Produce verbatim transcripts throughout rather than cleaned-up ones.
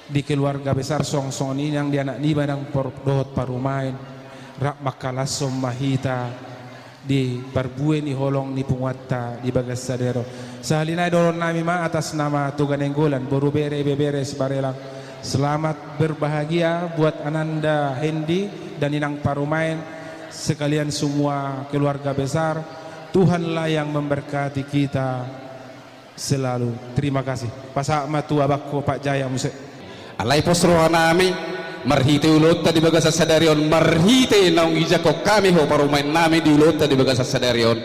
Di keluarga besar suang songon i nang di anak niba nang por-, dohot parumaen, rap mangkalashon ma hita di parbue ni holong ni punguanta di bagasan sadari on. Sahali nai dohonon nami ma atas nama Toga Nainggolan, boru bere, ibebere, sibarelang. Selamat berbahagia buat Ananda Hendy dan inang parumaen sekalian semua keluarga besar. Tuhanlah yang memberkati kita selalu. Terima kasih. Pasahat ma tu abangko Pak Jaya muse. Alai pos rohanami, marhite ulaonta di bagasan sadari on, marhite naung dijangkon hami ho parumaennami di ulaonta di bagasan sadari on,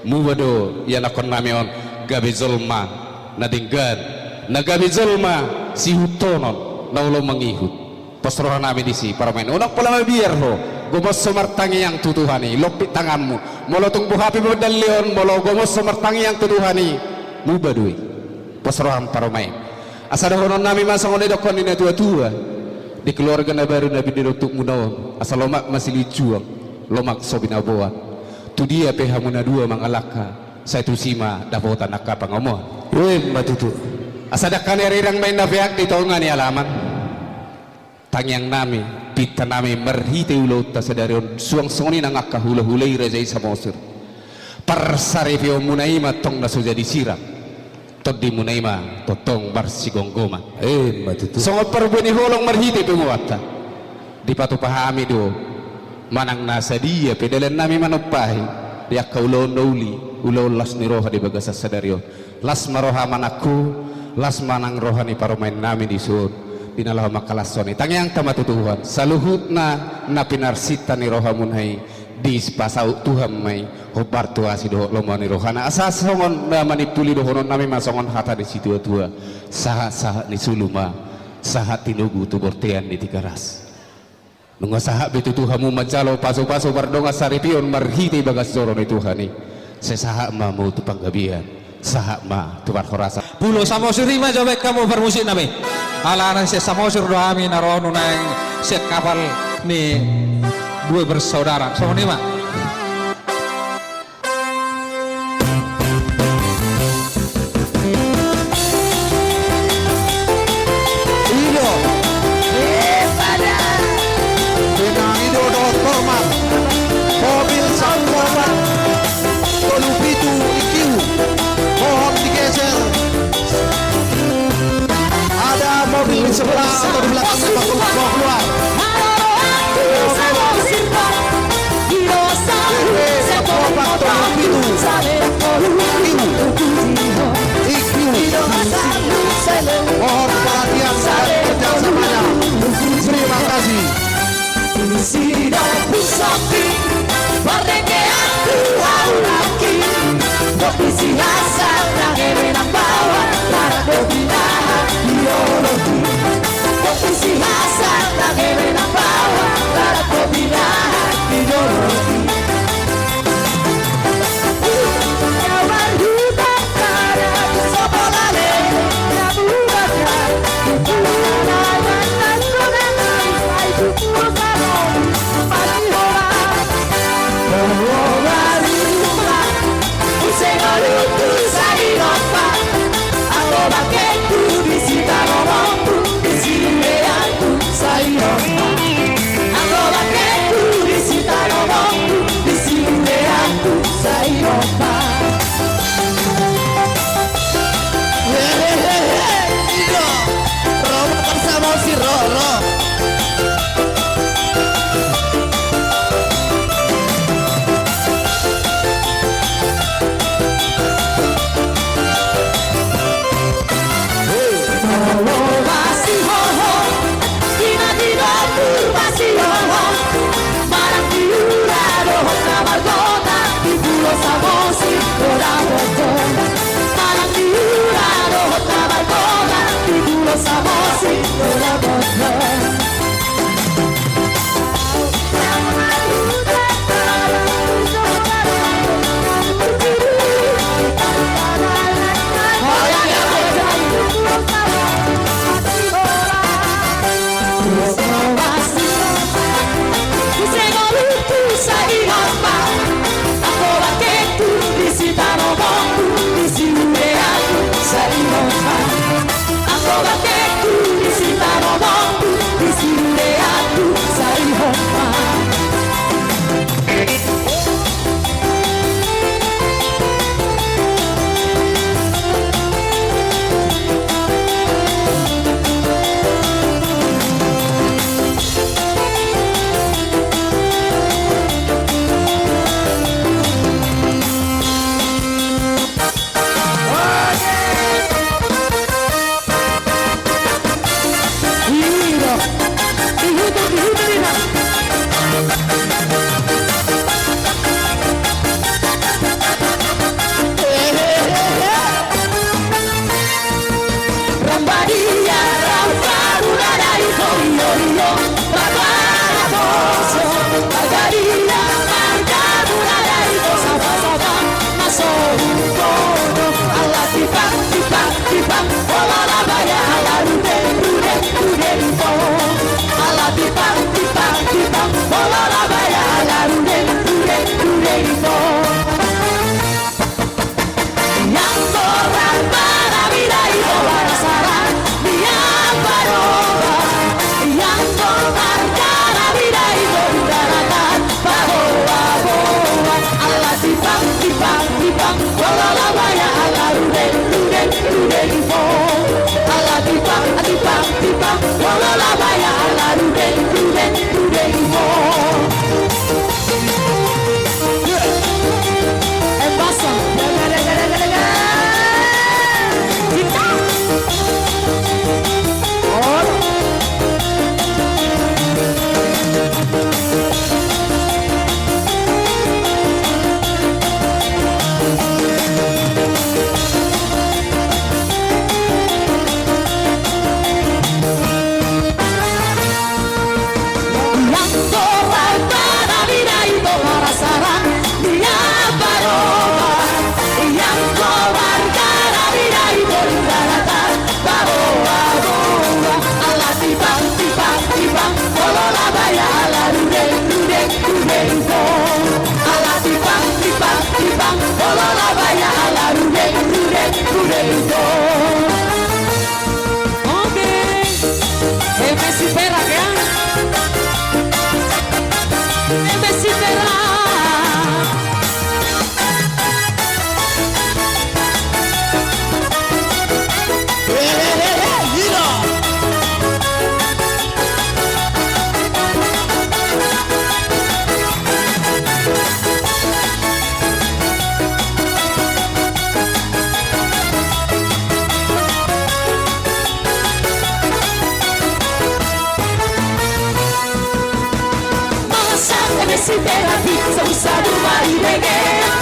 muba do ianakkonnami on gabe jolma na denggan, na gabe jolma sihuthon, na olo mangihut. Pos rohanami disi parumaen, unang pola mabiar ho, gomos ho martangiang tu Tuhan i, lompit tanganmu. Molo tung boha pe mandalehon, molo gomos ho martangiang tu Tuhan i, muba do i. Pos roham parumaen. Asa dohononnami ma songon didokkon ni natuatua, di keluarga na baru na binere untukmuna on, asa lomak ma silinjuang, lomak so binaboan. Tudia pe hamu na dua mangalangka, sai tusi ma dapotan angka pangomoan. Ima tutu. Asa dangka ni arirang ma inna peak di tonga ni alaman. Tangiangnami, pintanami, marhite ulaonta sadari on, suang songon i nang angka hulahula i raja i Samosir. Parsaripeonmuna i ma tong na so jadi sirang. Tondimuna i ma tongtong marsigomgoman. Ima tutu. Songon parbue ni holong marhite punguanta, dipatupa hami do manang na sadia pe dalannami manumpahi di angka ulaon na uli, ulaon las ni roha di bagasan sadari on. Las ma roha manangku, las ma nang roha ni parumaennami dison, di na laho mangkalashon i. Tangiangta ma tu Tuhan, saluhutna na pinarsinta ni rohamuna i, dipasaut Tuhan ma i hombar tu asi dohot lomo ni rohana. Asa songon na manimpuli dohononnami ma songon hata ni situatua: Sahatsahat ni solu ma sahat tinogu tu bortean ni Tigaras. Nunga sahat be tutu hamu manjalo pasupasu mardongan saripeon marhite bagas joro ni Tuhan i. Sai sahat ma hamu tu panggabean, sahat ma tu parhorasan. Pulo Samosir i ma jo baen hamu parmusiknami. Alana sian Samosir do hami na ro nuaeng sian kapal ni dua bersaudara. Songon i ma. Ido. Dena ido dohot hormat. Mobil sampulu opat tolu pitu I Q. Mohon digeser. Ada mobil di sebelah atau di belakangnya, mau keluar. Mohon perhatian dan kerjasamanya. Terima kasih. Isi daun sapi, pardengkean tu hau laki, kopi si hasang, nang eme nang baoa, larak do pinahan ideologi. Kopi si hasang, nang eme nang baoa, larak do pinahan ideologi. Hehehe, ido. Ro ma Samosir, ro, ro. Siperati, sabursaburba i bege,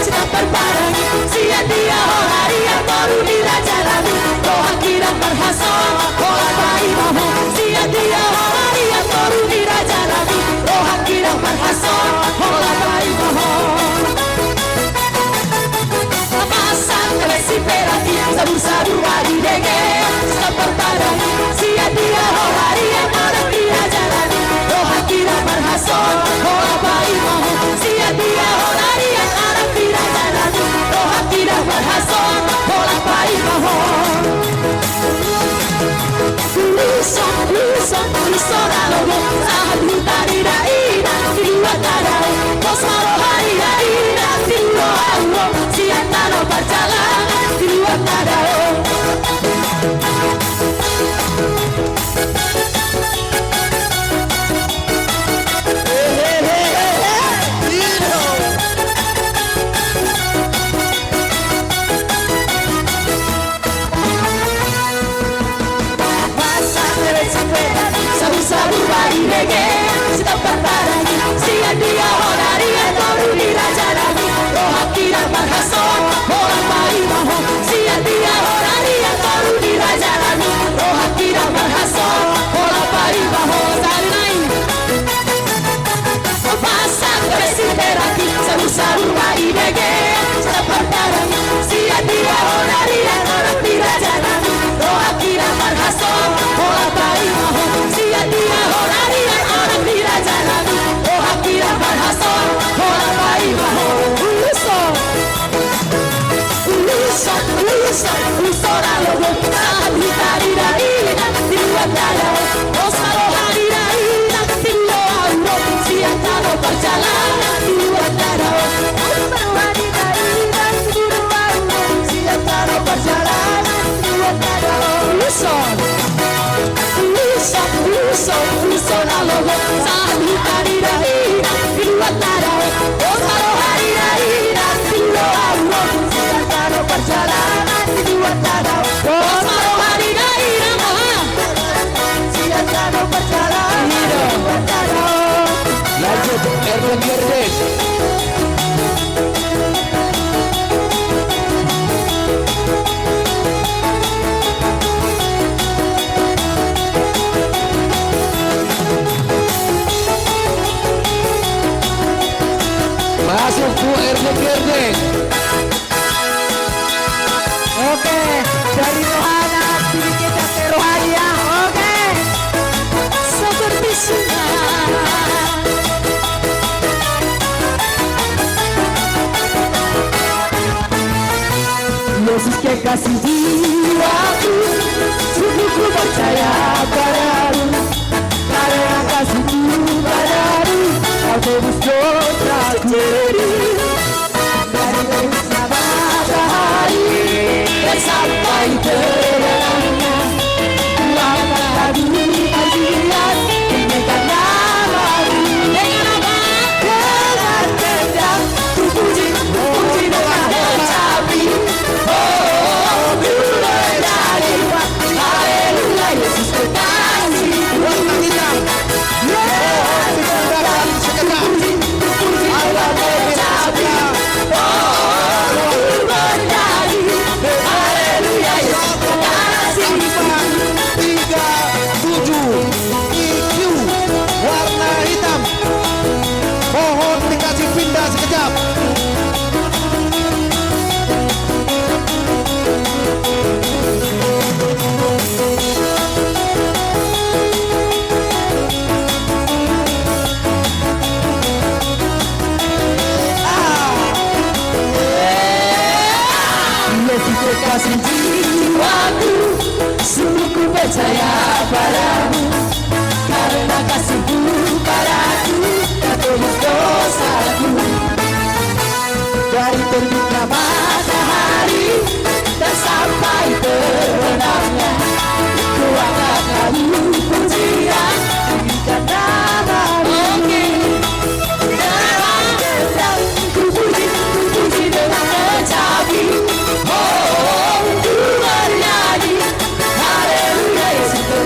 sitampar parangi. Sian dia ho harian, boru ni raja nami, rohangki ndang marhasohotan, holan paima ho. Sian dia ho harian, boru ni raja nami, rohangki ndang marhasohotan, holan paima ho. Pasahat ma siperati, sabursaburba i bege, sitampar parangi. Sian dia ho harian, boru ni raja nami, rohangki ndang marhasohotan, holan paima ho. Sian dia ho harian, boru ni raja nami, rohangki ndang marhasohotan, holan paima ho. Ulos, ulos, ulos na lomo, sahat huta ni dainang, di luat na dao. Pos ma roha ni dainang, di luat na dao. Sian tano parjalanan, di luat na dao. Sabursaburba i bege, sitampar parangi. Sian dia ho harian, boru ni raja nami, rohangki ndang marhasohotan, holan paima ho. Sian dia ho harian, boru ni raja nami, rohangki ndang marhasohotan, holan paima ho. Sari nai. Pasahat ma siperati, sabursaburba i bege, sitampar parangi. Sian dia ho harian, boru ni raja nami, rohangki ndang marhasohotan, holan paima ho. Sian dia ho harian, boru ni raja nami, rohangki ndang marhasohotan, holan paima ho. Ulos. Ulos, ulos, ulos na lomo, sahat huta ni dainang, di luat na dao. Pos ma roha ni dainang, di luat na dao. Sian tano parjalanan, di luat na dao. Pos ma roha ni dainang, di luat na dao. Sian tano parjalanan, di luat na dao. Ulos. Ulos, ulos, ulos na lomo, sahat huta ni dainang, di luat na dao. Pos ma roha ni dainang, di luat na dao. Sian tano parjalanan, di luat na dao. Pos ma roha ni dainang, aha. Sian tano parjalanan, di luat na dao. Lanjut, Erden, Erden. Masuk tu Erden, Erden. Oke, dari rohana, sedikit dari rohana, ya. Oke. Seperti sungai. Yesus kekasih jiwaku, sungguh ku percaya padamu, karena kasih-Mu padaku, Kau tebus dosaku. Dari terbitnya matahari dan sampai terbenamnya, ku akan hadir di bagian tinggikan nama-Mu. Dengan apa? Dengan kendang ku puji, ku puji dengan kecapi. Oh, ku bernyanyi. Haleluya, Yesus kekasih. Warna hitam. Oh, kita udah sekejap. Haleluya. Tiga tujuh I Q warna hitam. Mohon dikasih pindah sekejap. Yesus kekasih jiwaku, sungguh ku percaya padamu, karena kasih-Mu padaku, Kau tebus dosaku. Dari terbitnya matahari dan sampai terbenamnya, ku akan hadir pujian, tinggikan nama-Mu. Oke. Dengan kendang ku puji, ku puji dengan kecapi. Oh, ku bernyanyi. Haleluya, Yesus.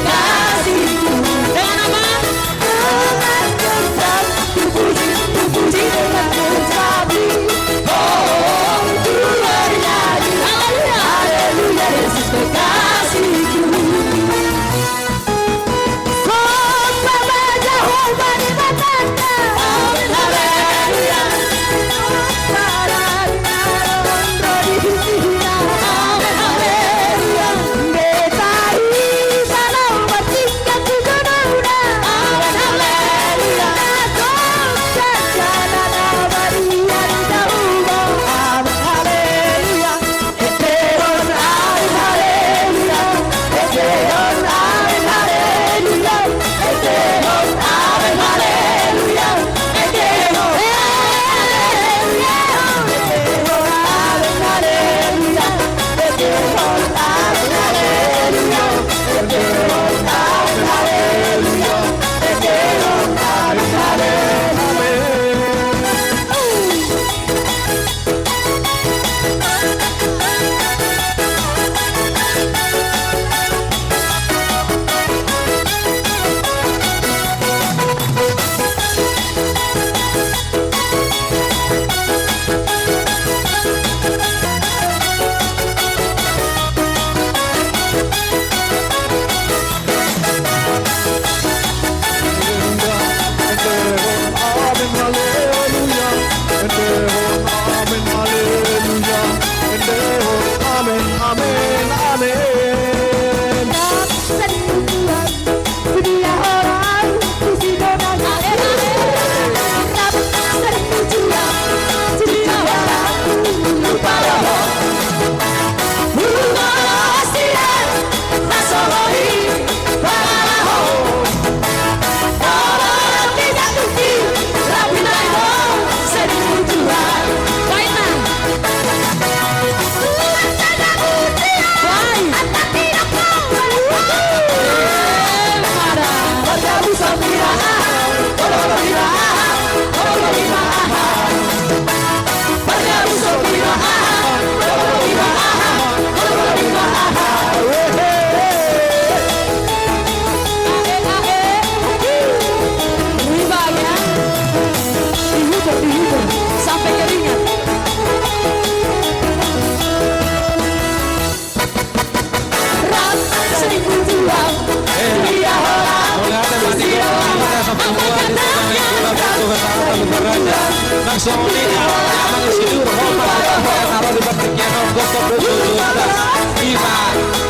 Songon i ma, amang sidur, ho ma, ho ma, ro di partingkian on, gokhon do jolo, jolo, jolo. Ima,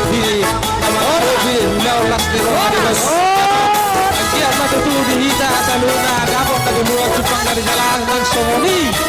di, nama, di, di, ulaon las ni roha di bos. Anggiat ma tutu di hita saluhutna, dapot na di mual jumpang na di jalan, nang songon i.